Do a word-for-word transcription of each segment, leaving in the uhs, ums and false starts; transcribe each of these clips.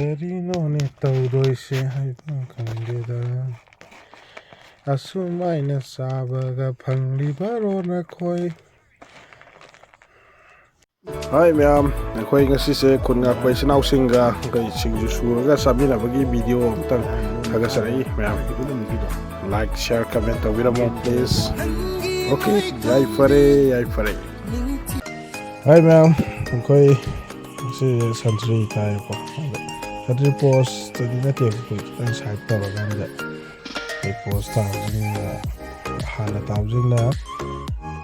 ꯀꯔꯤꯅꯣꯅꯦ ꯇꯧꯗꯣꯏꯁꯦ ꯍꯥꯏꯕ ꯈꯪꯗꯦꯗ꯫ ꯑꯁꯨꯃꯥꯏꯅ ꯆꯥꯕꯒ ꯐꯪꯂꯤꯕꯔꯣ ꯅꯈꯣꯏ? ꯍꯥꯏ ꯃꯌꯥꯝ, ꯑꯩꯈꯣꯏ ꯉꯁꯤꯁꯦ ꯈꯨꯟ ꯉꯥꯛꯄ ꯏꯆꯤꯟ ꯏꯅꯥꯎꯁꯤꯡꯒ ꯑꯩꯈꯣꯏ ꯁꯤꯡꯖꯨ ꯁꯨꯔꯒ ꯆꯥꯃꯤꯟꯅꯕꯒꯤ ꯚꯤꯗꯤꯑꯣ ꯑꯝꯇꯪ ꯊꯥꯒꯠꯆꯔꯛꯏ ꯃꯌꯥꯝ꯫ Like, share, comment ꯇꯧꯕꯤꯔꯝꯃꯣ please꯫ Okay, ꯌꯥꯏꯐꯔꯦ, ꯌꯥꯏꯐꯔꯦ꯫ ꯍꯥꯏ ꯃꯌꯥꯝ, ꯑꯩꯈꯣꯏ ꯉꯁꯤ ꯁꯟꯇ꯭ꯔꯤ ꯀꯥꯏꯌꯦꯀꯣ꯫ ꯑꯗꯣ ꯁꯟꯇ꯭ꯔꯤ ꯄꯣꯁꯇꯗꯤ ꯅꯠꯇꯦ, ꯑꯩꯈꯣꯏ ꯈꯤꯇꯪ ꯁꯥꯏꯠ ꯇꯧꯔꯀꯥꯟꯗ ꯑꯩꯈꯣꯏ ꯄꯣꯁ ꯇꯥꯕꯁꯤꯡꯅ, ꯍꯥꯟꯅ ꯇꯥꯕꯁꯤꯡꯅ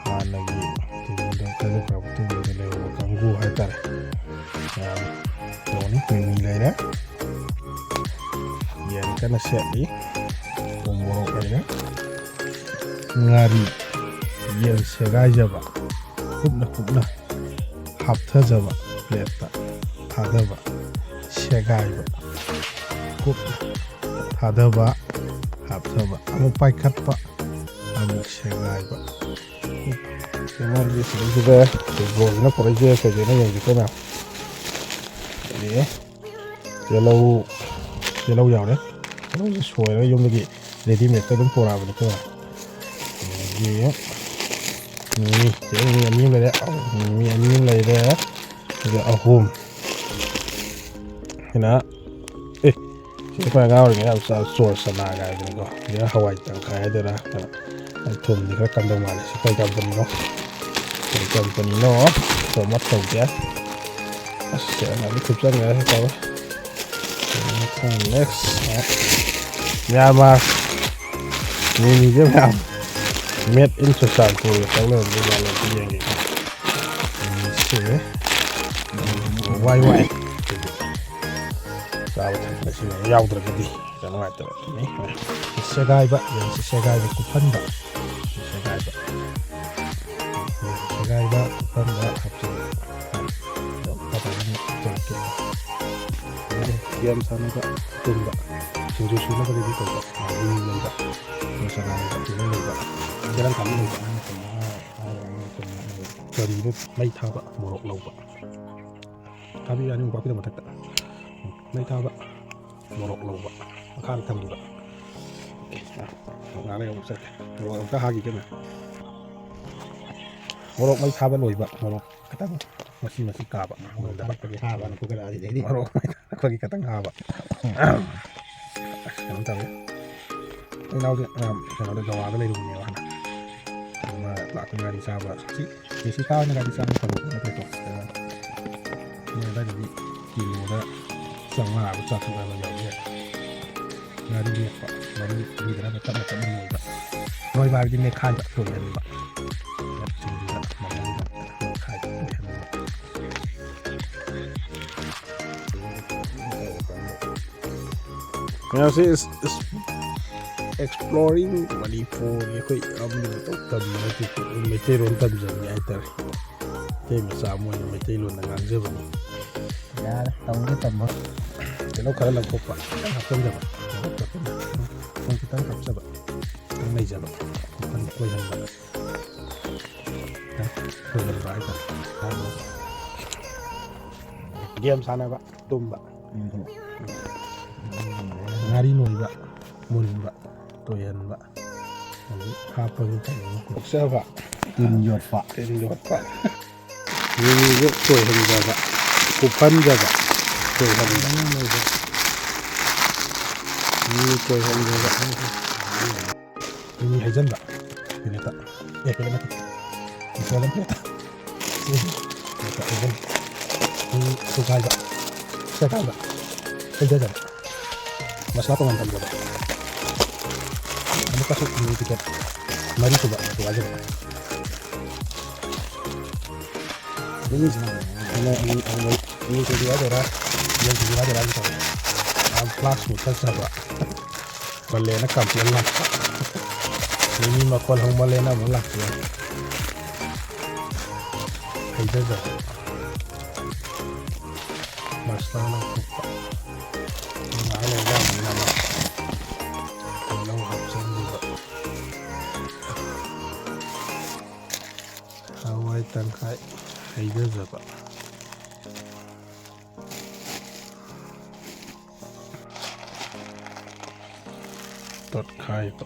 ꯍꯥꯟꯅꯒꯤ ꯇꯤꯝꯗ ꯈꯥꯏꯗꯣꯛꯈ꯭ꯔ ꯃꯇꯨꯡꯗ ꯂꯩꯍꯧꯕ ꯀꯥꯡꯕꯨ ꯍꯥꯏꯇꯥꯔꯦ꯫ ꯃꯌꯥꯝ ꯇꯧꯅꯤ꯫ ꯃꯤꯃꯤ ꯂꯩꯔꯦ, ꯌꯦꯟ ꯀꯟꯅ ꯁꯦꯠꯂꯤ, ꯎ ꯃꯣꯔꯣꯛ ꯂꯩꯔꯦ, ꯉꯥꯔꯤ, ꯌꯦꯟ ꯁꯦꯒꯥꯏꯖꯕ, ꯀꯨꯞꯅ ꯀꯨꯞꯅ ꯍꯥꯞꯊꯖꯕ, ꯄ꯭ꯂꯦꯠꯇ ꯊꯥꯗꯕ, ꯁꯦꯒꯥꯏꯕ, ꯀꯨꯞꯅ ꯊꯥꯗꯕ, ꯍꯥꯞꯊꯕ, ꯑꯃꯨꯛ ꯄꯥꯏꯈꯠꯄ, ꯑꯃꯨꯛ ꯁꯦꯒꯥꯏꯕ꯫ ꯁꯦꯒꯥꯏꯕ ꯁꯤꯗꯩꯁꯤꯗ ꯕ꯭ꯔꯣꯁꯤꯅ ꯄꯨꯔꯛꯏꯁꯦ ꯀꯩ ꯀꯩꯅꯣ ꯌꯦꯡꯁꯤꯀꯣ ꯃꯌꯥꯝ꯫ ꯑꯦ, ꯇꯤꯜꯍꯧ, ꯇꯤꯜꯍꯧ ꯌꯥꯎꯔꯦ꯫ ꯇꯤꯜꯍꯧꯁꯦ ꯁꯣꯏꯔꯒ ꯌꯨꯝꯗꯒꯤ ꯔꯦꯗꯤꯃꯦꯗꯇ ꯑꯗꯨꯝ ꯄꯨꯔꯛꯑꯕꯅꯤꯀꯣ꯫ ꯑꯗꯒꯤ ꯃꯤꯃꯤ, ꯁꯤꯗ ꯃꯤꯃꯤ ꯑꯅꯤ ꯑꯃ ꯂꯩꯔꯦ, ꯃꯤꯃꯤ ꯑꯅꯤ ꯑꯃ ꯂꯩꯔꯦ, ꯑꯗꯨꯒ ꯑꯍꯨꯝ꯫ ꯁꯤꯅ, ꯑꯦ, ꯁꯤ ꯑꯩꯈꯣꯏ ꯑꯉꯥꯡ ꯑꯣꯏꯔꯤꯉꯩꯗ ꯌꯥꯝ ꯆꯥꯕ ꯆꯣꯔ ꯆꯅꯥꯒ ꯍꯥꯏꯕꯅꯤꯀꯣ꯫ ꯁꯤꯗ ꯍꯋꯥꯏ ꯇꯪꯈꯥꯏ ꯍꯥꯏꯗꯣꯏꯔꯥ, ꯀꯩꯅꯣ, ꯊꯨꯝꯗꯤ ꯈꯔ ꯀꯟꯗꯧ ꯃꯥꯜꯂꯦ꯫ ꯁꯤ ꯀꯩ ꯀꯝꯄꯅꯤꯅꯣ? ꯀꯩ ꯀꯝꯄꯅꯤꯅꯣ? ꯄ꯭ꯔꯣꯃꯣꯠ ꯇꯧꯒꯦ꯫ ꯑꯁ, ꯁꯦꯜꯅꯗꯤ ꯈꯨꯠꯆꯪꯈ꯭ꯔꯦ ꯇꯧꯋꯦ꯫ ꯃꯊꯪ next, ꯃ꯭ꯌꯥꯟꯃꯥꯔ꯫ ꯃꯤꯃꯤꯁꯦ ꯃꯌꯥꯝ made in ꯆꯨꯔꯆꯥꯟꯄꯨꯔꯒ ꯇꯧ ꯂꯩꯔꯝꯗꯣꯏ ꯃꯥꯜꯂꯦ꯫ ꯑꯝꯇ ꯌꯦꯡꯒꯦꯀꯣ꯫ ꯃꯤꯃꯤꯁꯦ ꯋꯥꯏ ꯋꯥꯏ꯫ ꯆꯥꯕ ꯊꯛꯄ ꯑꯁꯤꯅ ꯌꯥꯎꯗ꯭ꯔꯒꯗꯤ ꯈꯤꯇꯪ ꯅꯨꯡꯉꯥꯏꯇꯕ ꯑꯗꯨꯅꯤ꯫ ꯁꯦꯒꯥꯏꯕ, ꯌꯦꯟꯁꯤ ꯁꯦꯒꯥꯏꯕ, ꯀꯨꯞꯍꯟꯕ꯫ ꯁꯦꯒꯥꯏꯕ꯫ ꯁꯦꯒꯥꯏꯕ, ꯀꯨꯞꯍꯟꯕ ꯍꯥꯞꯆꯤꯜꯂꯦ꯫ ꯑꯗꯨꯝ ꯐꯖꯅ ꯇꯧꯔꯛꯀꯦ꯫ ꯑꯗꯨꯒ ꯒꯦꯝ ꯁꯥꯟꯅꯕ, ꯇꯨꯝꯕ, ꯁꯤꯡꯖꯨ ꯁꯨꯅꯕ ready ꯇꯧꯕ, ꯃꯤꯃꯤ ꯂꯩꯕ, ꯃꯁꯥꯂꯥ ꯂꯩꯕ, ꯇꯤꯜꯍꯧ ꯂꯩꯕ, ꯆꯦꯔꯪ ꯈꯥꯃꯦꯟ ꯂꯩꯕ, ꯀꯔꯤꯗ ꯃꯩ ꯊꯥꯕ, ꯃꯣꯔꯣꯛ ꯂꯧꯕ꯫ ꯊꯥꯕꯤꯔꯛꯑꯅꯤ ꯃꯣꯝꯄꯥꯛꯄꯤꯗꯛ ꯃꯊꯛꯇ꯫ ꯃꯩ ꯊꯥꯕ, ꯃꯣꯔꯣꯛ ꯂꯧꯕ, ꯃꯈꯥꯗ ꯊꯝꯈꯤꯕ꯫ ꯑꯣꯀꯦ, ꯑꯥ, ꯉꯥꯏꯍꯥꯛ ꯂꯩꯔꯒ ꯑꯃꯨꯛ ꯆꯠꯀꯦ꯫ ꯃꯣꯔꯣꯛ ꯑꯝꯇ ꯍꯥꯈꯤꯒꯦ ꯃꯦꯝ꯫ ꯃꯣꯔꯣꯛ ꯃꯩ ꯊꯥꯕ ꯂꯣꯏꯕ, ꯃꯣꯔꯣꯛ ꯈꯤꯇꯪ ꯃꯆꯤ ꯃꯆꯤ ꯀꯥꯕ꯫ ꯃꯣꯔꯣꯛ ꯊꯥꯔꯛꯄꯒꯤ ꯍꯥꯕ ꯑꯃ ꯊꯣꯛꯀꯠꯂꯛꯑꯅꯤ ꯑꯗꯩꯗꯤ꯫ ꯃꯣꯔꯣꯛ ꯃꯩ ꯊꯥꯔꯛꯄꯒꯤ ꯈꯤꯇꯪ ꯍꯥꯕ꯫ ꯑꯁ, ꯀꯩꯅꯣ ꯇꯧꯋꯦ꯫ ꯑꯩ ꯏꯅꯥꯎꯁꯦ, ꯑ, ꯀꯩꯅꯣꯗ, ꯒꯋꯥꯗ ꯂꯩꯔꯨꯕꯅꯦꯕ ꯍꯥꯟꯅ꯫ ꯑꯗꯨ ꯃꯥ ꯂꯥꯛꯄ ꯉꯥꯔꯤ ꯆꯥꯕ꯫ ꯁꯤ, ꯁꯤ ꯀꯥ ꯑꯣꯏꯅ ꯉꯥꯔꯤ ꯆꯥꯕ ꯐꯪꯕ ꯅꯠꯇꯦꯀꯣ꯫ ꯑꯗꯨꯅ ꯃꯣꯏ ꯑꯗꯥꯏꯗꯗꯤ ꯀꯤꯂꯣꯗ ꯆꯥꯝꯃꯉꯥ ꯍꯥꯏꯕ ꯆꯥꯇ꯭ꯔꯨꯛ ꯍꯥꯏꯕ ꯌꯥꯎꯕ ꯌꯥꯏ꯫ ꯉꯥꯔꯤ ꯃꯦꯠꯄ, ꯃꯔꯨ ꯂꯤꯗꯅꯕ ꯇꯞꯅ ꯇꯞꯅ ꯅꯣꯏꯕ꯫ ꯅꯣꯏꯕ ꯍꯥꯏꯕꯗꯤ ꯃꯦꯠꯈꯥꯏꯕ, ꯇꯣꯏꯍꯟꯕ꯫ ꯁꯤꯡꯗꯨꯗ ꯃꯃꯜꯗꯨꯗ ꯃꯦꯠꯈꯥꯏꯕ, ꯇꯣꯏꯍꯟꯕ꯫ ꯃꯌꯥꯝꯁꯦ is, is exploring ꯃꯅꯤꯄꯨꯔꯒꯤ ꯑꯩꯈꯣꯏ ꯌꯥꯝꯅ ꯇꯝꯕ ꯅꯠꯇꯦ, ꯃꯩꯇꯩꯂꯣꯟ ꯇꯝꯖꯕꯅꯤ ꯍꯥꯏꯇꯥꯔꯦ꯫ ꯃꯩꯇꯩ ꯃꯆꯥ ꯑꯃ ꯑꯣꯏꯅ ꯃꯩꯇꯩꯂꯣꯟꯗ ꯉꯥꯡꯖꯕꯅꯤ꯫ ꯌꯥꯔꯦ, ꯇꯝꯒꯦ ꯇꯝꯃꯣ꯫ ꯀꯩꯅꯣ ꯈꯔ ꯂꯪꯊꯣꯛꯄ, ꯈꯤꯇꯪ ꯍꯥꯞꯆꯤꯟꯖꯕ, ꯈꯤꯇꯪ ꯍꯥꯞꯆꯤꯟꯖꯕ, ꯊꯨꯝ ꯈꯤꯇꯪ ꯍꯥꯞꯆꯕ, ꯈꯤꯇꯪ ꯅꯩꯖꯕ, ꯈꯤꯇꯪ ꯀꯣꯏꯍꯟꯕ, ꯈꯤꯇꯪ ꯀꯣꯏꯍꯟꯕ ꯍꯥꯏꯇꯥꯔꯦ꯫ ꯒꯦꯝ ꯁꯥꯟꯅꯕ, ꯇꯨꯝꯕ, ꯉꯥꯔꯤ ꯅꯣꯏꯕ, ꯃꯨꯟꯕ, ꯇꯣꯏꯍꯟꯕ, ꯑꯗꯒꯤ ꯍꯥꯞꯄꯒꯤ ꯀꯩꯅꯣ ꯀꯣꯛꯆꯕ, ꯇꯤꯟ ꯌꯣꯠꯄ꯫ ꯇꯤꯟ ꯌꯣꯠꯄ꯫ ꯃꯤꯃꯤꯁꯦ ꯇꯣꯏꯍꯟꯖꯕ, ꯀꯨꯞꯍꯟꯖꯕ, ꯇꯣꯏꯍꯟꯕ꯫ ꯃꯤꯃꯤ ꯇꯣꯏꯍꯟꯖꯕ꯫ ꯃꯤꯃꯤ ꯍꯩꯖꯟꯕ꯫ ꯄꯦꯂꯦꯠꯇ꯫ ꯑꯦ, ꯄꯦꯂꯦꯠ ꯅꯠꯇꯦ꯫ ꯕꯣꯜ ꯑꯃ ꯄꯦꯂꯦꯠꯇ꯫ ꯄꯦꯂꯦꯠꯇ ꯍꯩꯖꯟꯕ꯫ ꯃꯤꯃꯤ ꯇꯣꯈꯥꯏꯕ꯫ ꯁꯦꯒꯥꯏꯕ꯫ ꯍꯩꯖꯟꯕ꯫ ꯃꯁꯂꯥ ꯇꯣꯉꯥꯟ ꯊꯝꯖꯕ꯫ ꯑꯃꯨꯛꯀꯁꯨ ꯃꯤꯃꯤ ꯄꯦꯀꯦꯠ ꯃꯔꯤ ꯁꯨꯕ ꯇꯣꯈꯥꯏꯖꯕ꯫ ꯑꯗꯨꯅꯤ, ꯑꯗꯨꯅ ꯑꯩ, ꯑꯩ, ꯑꯩ ꯃꯤꯃꯤ ꯁꯤꯡꯖꯨ ꯍꯥꯏꯗꯣꯏꯔꯥ, ꯌꯦꯟ ꯁꯤꯡꯖꯨ ꯍꯥꯏꯗꯣꯏꯔꯥ ꯑꯗꯨ ꯇꯧꯔꯦ꯫ ꯌꯥꯝ ꯐ꯭ꯂꯥꯛꯁ ꯃꯨꯊꯠꯆꯕ꯫ ꯃꯜꯂꯦꯅ ꯀꯝꯄ꯭ꯂꯦꯟ ꯂꯥꯛꯄ꯫ ꯃꯤꯃꯤ ꯃꯈꯣꯟ ꯍꯧꯃꯜꯂꯦꯅ ꯑꯃꯨꯛ ꯂꯥꯛꯄ꯫ ꯍꯩꯖꯗꯕ꯫ ꯃꯁꯂꯥ ꯂꯧꯊꯣꯛꯄ꯫ ꯉꯥꯏꯍꯥꯛ ꯂꯩꯔꯒ ꯑꯃꯨꯛ ꯅꯝꯃ ꯇꯤꯜꯍꯧ ꯍꯥꯞꯆꯤꯟꯕꯤꯕ꯫ ꯍꯋꯥꯏ ꯇꯪꯈꯥꯏ ꯍꯩꯖꯖꯕ꯫ ꯇꯣꯠꯈꯥꯏꯕ꯫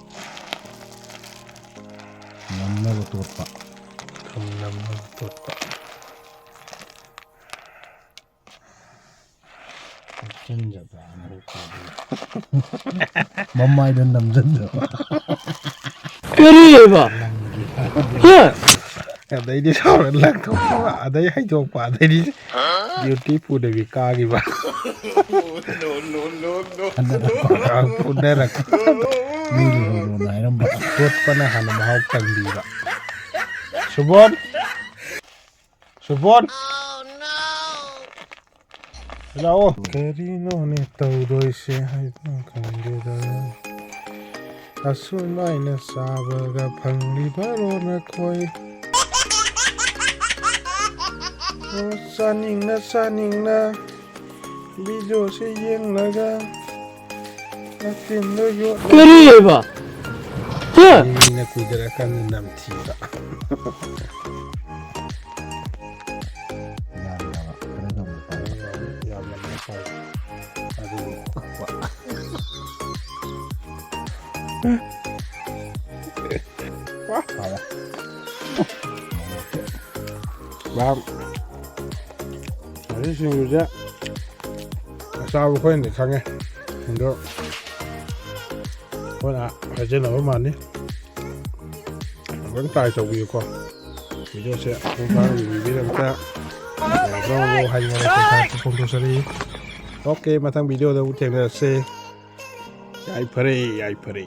ꯅꯝꯅꯕ ꯇꯣꯠꯄ꯫ ꯊꯨꯝ ꯅꯝꯅꯕ ꯇꯣꯠꯄ꯫ ꯍꯥꯞꯆꯤꯟꯖꯕ ꯑꯃꯨꯛ ꯇꯧꯗꯣꯏꯅꯤ꯫ ꯃꯃꯥꯏꯗ ꯅꯝꯖꯟꯖꯕ꯫ ꯀꯔꯤꯑꯕ? ꯍꯥ? ꯑꯗꯩꯗꯤ ꯁꯥꯎꯔ ꯂꯪꯊꯣꯛꯈꯤꯕ, ꯑꯗꯩ ꯍꯩꯗꯣꯛꯄ, ꯑꯗꯩꯗꯤ ꯗ꯭ꯌꯨꯇꯤ ꯄꯨꯗꯕꯤ ꯀꯥꯈꯤꯕ꯫ ꯐꯨꯅꯔꯛꯄ꯫ ꯃꯤ ꯂꯨꯍꯣꯡꯉꯣꯅ ꯍꯥꯏꯔꯝꯕ꯫ ꯇꯣꯠꯄꯅ ꯍꯥꯟꯅ ꯃꯍꯥꯎ ꯇꯪꯕꯤꯕ꯫ ꯁꯨꯕꯣꯟ! ꯁꯨꯕꯣꯟ! ꯂꯥꯛꯑꯣ꯫ ꯀꯔꯤꯅꯣꯅꯦ ꯇꯧꯗꯣꯏꯁꯦ ꯍꯥꯏꯕ ꯈꯪꯗꯦꯗ꯫ ꯑꯁꯨꯃꯥꯏꯅ ꯆꯥꯕꯒ ꯐꯪꯂꯤꯕꯔꯣ ꯅꯈꯣꯏ? ꯑꯣ, ꯆꯥꯅꯤꯡꯅ ꯆꯥꯅꯤꯡꯅ ꯚꯤꯗꯤꯑꯣꯁꯦ ꯌꯦꯡꯂꯒ ꯅꯆꯤꯟꯗꯣ ꯌꯣꯠꯂ ꯀꯔꯤꯑꯕ? ꯍꯥ? ꯃꯤꯅ ꯀꯨꯏꯗꯔꯀꯥꯟꯗ ꯅꯝꯊꯤꯕ꯫ ꯌꯥꯔꯦ, ꯌꯥꯔꯦ꯫ ꯈꯔ ꯅꯝꯃꯨ꯫ ꯌꯥꯝ ꯅꯝꯃꯨ ꯍꯥꯏ꯫ ꯑꯗꯨ ꯐꯔꯦ꯫ ꯃꯌꯥꯝ ꯑꯁꯤ ꯁꯤꯡꯖꯨꯁꯦ ꯑꯆꯥꯕ ꯑꯩꯈꯣꯏꯅꯗꯤ ꯈꯪꯉꯦ, ꯑꯗꯣ ꯑꯩꯈꯣꯏꯅ ꯍꯥꯏꯖꯅꯕ ꯃꯥꯟꯅꯤ꯫ ꯑꯃꯨꯛꯇꯪ ꯇ꯭ꯔꯥꯏ ꯇꯧꯕꯤꯌꯨꯀꯣ꯫ ꯚꯤꯗꯤꯑꯣꯁꯦ ꯃꯄꯨꯡ ꯐꯥꯅ ꯌꯦꯡꯕꯤꯕꯒꯤꯗꯃꯛꯇ ꯌꯥꯝꯅ ꯍꯥꯏꯅꯤꯡꯕ ꯐꯣꯡꯗꯣꯛꯆꯔꯤ꯫ ꯑꯣꯀꯦ, ꯃꯊꯪ ꯚꯤꯗꯤꯑꯣꯗ ꯑꯃꯨꯛ ꯊꯦꯡꯅꯔꯁꯦ꯫ ꯌꯥꯏꯐꯔꯦ, ꯌꯥꯏꯐꯔꯦ꯫